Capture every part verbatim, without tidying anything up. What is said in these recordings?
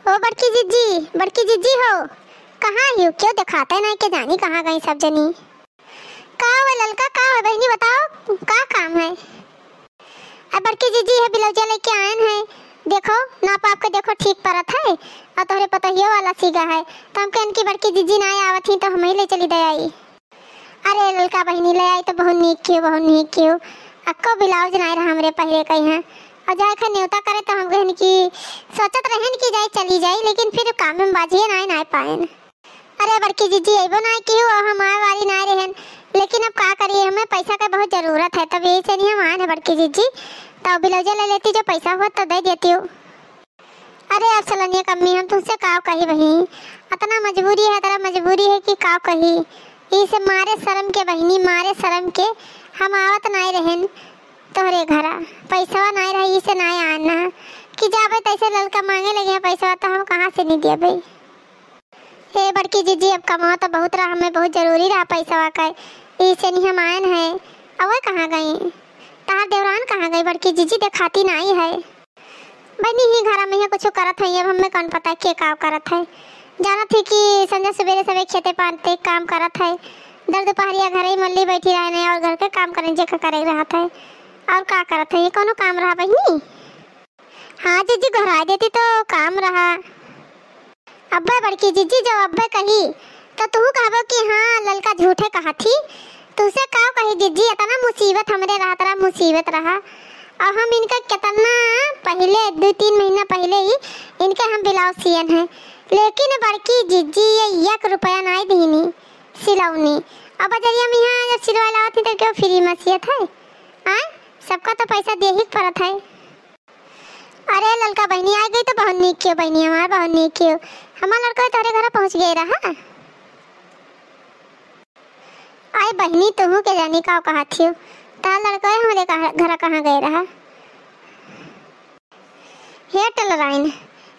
ओ बड़की जिज्जी, बड़की जिज्जी हो, कहाँ हिउ? केउ देखाते नाहीं, के जानी कहाँ गई सब जनी। का हो ललका, का हो बहिनी, बताओ का काम है? अब बड़की जिज्जी है, ब्लाउज लेके आयन है, देखो नाप आपके देखो ठीक परत है, और तोहरे पतोहियो वाला सीगा है, तो हम कहन कि बड़की जिज्जी नाहीं आवत ही तो हम ही ले चली दे आई। अरे ललका बहिनी, ले आई तो बहुत नीक कियो, बहुत नीक कियो। अक्को ब्लाउज नाहीं रहा हमरे पहिरे कहीं है, और जाए खा न्योता करे तो हम कहन कि सोचत रहन कि जाए चली जाई, लेकिन फिर काम में बाझिए नाहीं, नाहीं पाएन। अरे बड़की जिज्जी अइबो नाहीं किहू, और हम आए वाली नाहीं रहन, लेकिन अब का करी, हमें पैसा के बहुत जरूरत है, तब यही से नहीं हम आए हैं बड़की जिज्जी। तो ब्लाउजे ले लेती, जो पैसा हुआ तो दे देती हूँ। अरे अब सलनिया कम्मी, हम तुमसे का कही बहिनी, अतना मजबूरी है, अतना मजबूरी है कि का कही। इसे मारे शर्म के बहिनी, मारे शर्म के हम आवत नाहीं रहन तोहरे घरा, पैसवा नाहीं रहे, इसे नाहीं आना कि जाबे तैसे ललका मांगे लगे हैं पैसवा, तो हम कहाँ से नहीं देबे। हे बड़की जिज्जी, अब कमाओ तो बहुत रहा, हमें बहुत जरूरी रहा पैसवा का, इसे नहीं हम आयन है। अब वह कहाँ गई? तहार देवरान कहाँ गई बड़की जिज्जी? देखाती नाहीं है। बहिनी ही घरा में है, कुछ करत है, अब हमें कौन पता के का करत है। जानत ही कि संझा सुबेरे सवे खेते पाते काम करत है, दर दुपहरिया घरे ही मल्ली बैठी रहने और घर के काम करे जे का करे रहत है। और का करत है, ये कोनो काम रहा बहिनी? हाँ जिज्जी, घराए देती तो काम रहा। अब्बे बड़की जिज्जी, जब अब्बे कही तो तू कहबो कि हाँ ललका झूठे कहत ही। तुसे का कही जिज्जी, इतना मुसीबत हमरे रहा, इतना मुसीबत रहा। और हम इनका कितना पहले, दो तीन महीना पहले ही इनके हम ब्लाउज सियन है, लेकिन बड़की जिज्जी ये एक रुपया नाहीं दीनी सिलौनी। अब बजरिया में यहाँ जब सिलवा लावत ही तो क्यों फ्री में सियत है? आय, सबका तो पैसा दे ही के पड़त है। अरे ललका बहिनी आ गई तो बहुत नीक कियो बहिनी हमार, बहुत नीक कियो। हमार लड़का तोहरे घर पहुँच गए रहा। आय बहिनी, तुहू के जानी का कहा थियो, तार लड़का हमारे कहा-, घर कहाँ गए रहा? हे टेलराइन,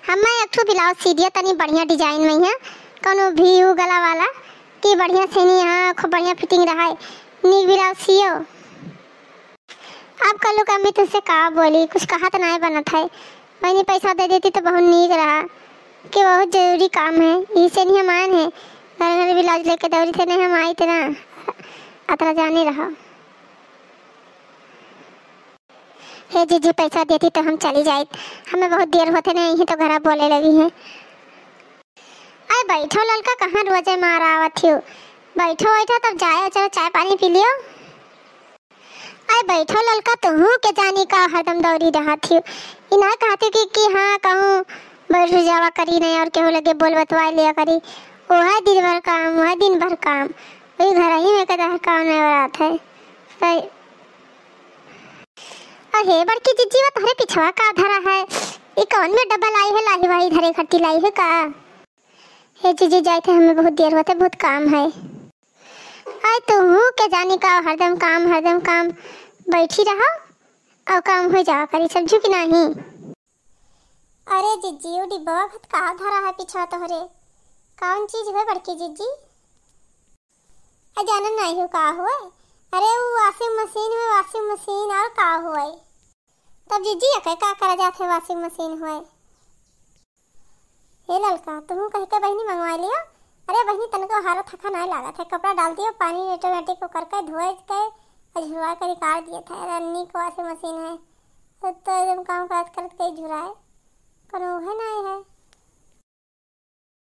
हमें एक ठो ब्लाउज सी दिया तनी बढ़िया डिजाइन में है, कोनो भी उ गला वाला कि बढ़िया से नहीं, हाँ खूब बढ़िया फिटिंग रहा है, नीक ब्लाउज सियो। अब कल्लू का अम्मी तुझसे का बोली, कुछ कहा तो नाहीं बनत है। बहिनी पैसा दे देती तो बहुत नीक रहा, कि बहुत जरूरी काम है, इसे नहीं हम आन है। घर घर ब्लाउज लेके दौड़ी थे, नहीं हम आई थे ना, अतरा जाने रहा। हे जीजी, पैसा देती तो हम चली जाइत, हमें बहुत देर होते नहीं, यहीं तो घरा बोले लगी है। अरे बैठो ललका, कहाँ रोजे मारा आवत हो, बैठो बैठो, तब जाए, चलो चाय पानी पी लियो। अरे बैठो ललका, तुहू के जानी का हरदम दौड़ी रहत हियो। ई ना कहती कि, कि हाँ कहूँ बैठ जावा करी नहीं और केहू लगे बोल बतवाए लिया करी। वह दिन भर काम, वह दिन भर काम, वही घर ही में कदा काम नहीं रहत है। सही। अरे बड़की जिज्जी, वो तोहरे पिछवा का धरा है? ई कौन में डब्बा लाई है, लाही वाही धरे खट्टी लाई है का? हे जीजी, जाए थे, हमें बहुत देर होते, बहुत काम है। आय तुहू के जानी का, हरदम काम, हरदम काम, बैठी रहो और काम हो जावा करी, समझू कि नहीं? अरे जीजी, वो डिब्बा भत का धरा है पीछा तोहरे? कौन चीज है बड़की जीजी? आ जाना नहीं हो का हुए? अरे वो washing machine में washing machine और का हुए? तब जीजी, एके का करा जात है washing machine हुए? हे ललका, तुहू कह के बहिनी मंगवा लियो। अरे बहिनी, तनको हारा थका नाय लागत है, कपड़ा डाल दियो, पानी automatic को करके धोए के और झुरवा के निकाल दिए थे। अरे नीक washing machine है, तो, तो एकदम काम करत करत के झुराए, कोनो है नाय है।